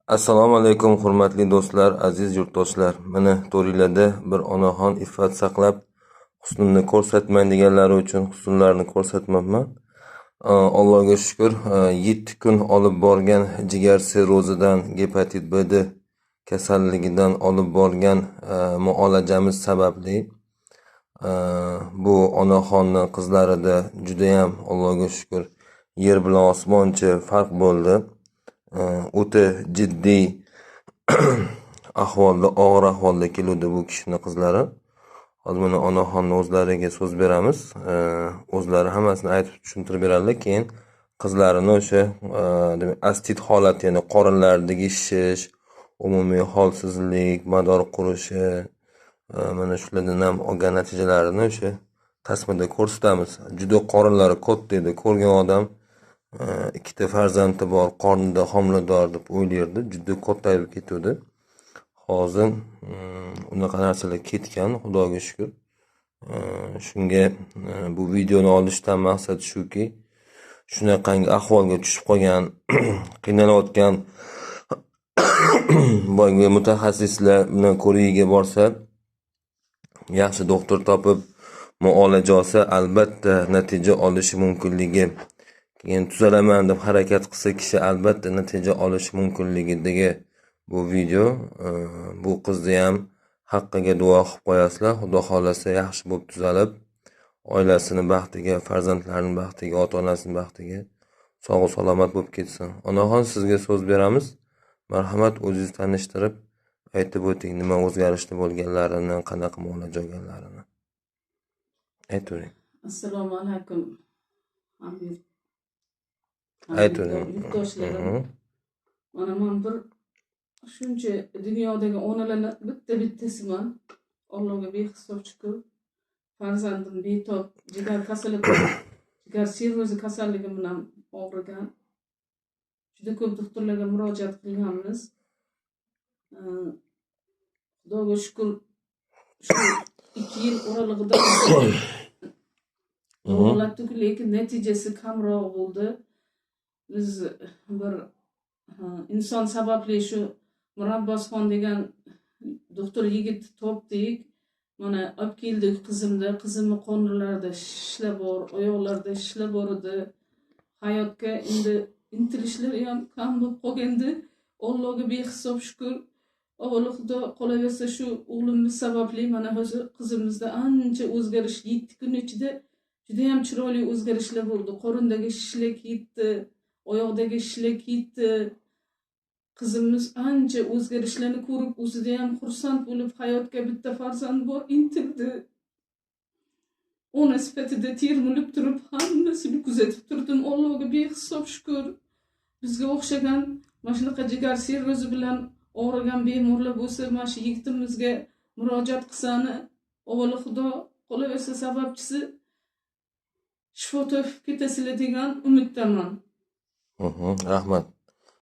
Assalomu alaykum, hurmatli do'stlar, aziz yurtdoshlar. Mana to'ringlarda bir onaxon iffat saqlab, husnimni ko'rsatmang deganlari uchun husnlarini ko'rsatmabman. Allohga shukur, 7 kun olib borgan jigar sirrozidan, gepatit B D kasalligidan olib borgan muolajamiz sababli bu onaxonni qizlarida judayam Allohga shukur yer bilan osmoncha farq bo'ldi. O'ta jiddiy ahvolda, og'ir ahvolda keluvdi bu kishini qizlari. Hozir mana onaxonni o'zlariga so'z beramiz. O'zlari hammasini aytib tushuntirib beradilar. Keyin qizlarini o'sha demak, astit holati, ya'ni qorinlaridagi shishish, umumiy holsizlik, mador qurishi, mana shulardan ham olgan natijalarini o'sha tasmada ko'rsatamiz. Juda qorinlari katta edi. Ko'rgan odam ikkita farzandi bor, qornida homilador deb o'ylardi. Juda kattayib ketuvdi. Hozir unaqa narsalar ketgan, Xudoga shukur. Shunga bu videoni olishdan maqsad shuki, shunaqangi ahvolga tushib qolgan, qiynalayotgan boyagi mutaxassislar bilan ko'rigiga borsa, yaxshi doktor topib muolaja olsa, albatta natija olishi mumkinligi, keyin tuzalaman deb harakat qilsa kishi albatta natija olishi mumkinligidagi bu video. Bu qizni ham haqqiga duo qilib qo'yasizlar. Xudo xohlasa yaxshi bo'lib tuzalib, oilasini baxtiga, farzandlarining baxtiga, ota-onasining baxtiga sog' salomat bo'lib ketsin. Onaxon, sizga so'z beramiz. Marhamat, o'zingizni tanishtirib aytib o'ting, nima o'zgarishlar bo'lganlarini, qanaqa muolaja olganlarini. Aytavering. Assalomu alaykum. Aytavering. Yurtdoshlarim. Mana men bir shuncha dunyodagi onalarni bitta-bittasiman. Allohga behisob shukur. Farzandim betob jigar kasali, jigar sirrozi kasalligi bilan og'rigan. Juda ko'p doktorlarga murojaat qilganmiz. Xudoga shukur, shu 2 yil oralig'ida davolatdik, lekin natijasi kamroq bo'ldi. Biz bir inson sababli shu Murabbosxon degan doktor yigit topdik. Mana olib keldik qizimni. Qizimni qo'llarida shishlar bor, oyoqlarida shishlar bor edi. Hayotga endi intilishlari ham kam bo'lib qolgandi. Allohga behisob shukur. Avvalo Xudo qolaversa shu o'g'limiz sababli mana hozir qizimizda ancha o'zgarish, 7 kun ichida juda ham chiroyli o'zgarishlar bo'ldi. Qorindagi shishlar ketdi, oyoqdagi shishlar ketdi. Qizimiz ancha o'zgarishlarni ko'rib, o'zida ham xursand bo'lib, hayotga bitta farzand bor intildi. Ona sifatida termilib turib, hammasini kuzatib turdim. Allohga behisob shukur. Bizga o'xshagan mana shunaqa jigar sirrozi bilan og'rigan bemorlar bo'lsa, mana shu yigitimizga murojaat qilsani, avvalo Xudo qolaversa sababchisi shifo topib ketasizlar degan umiddaman. Rahmat.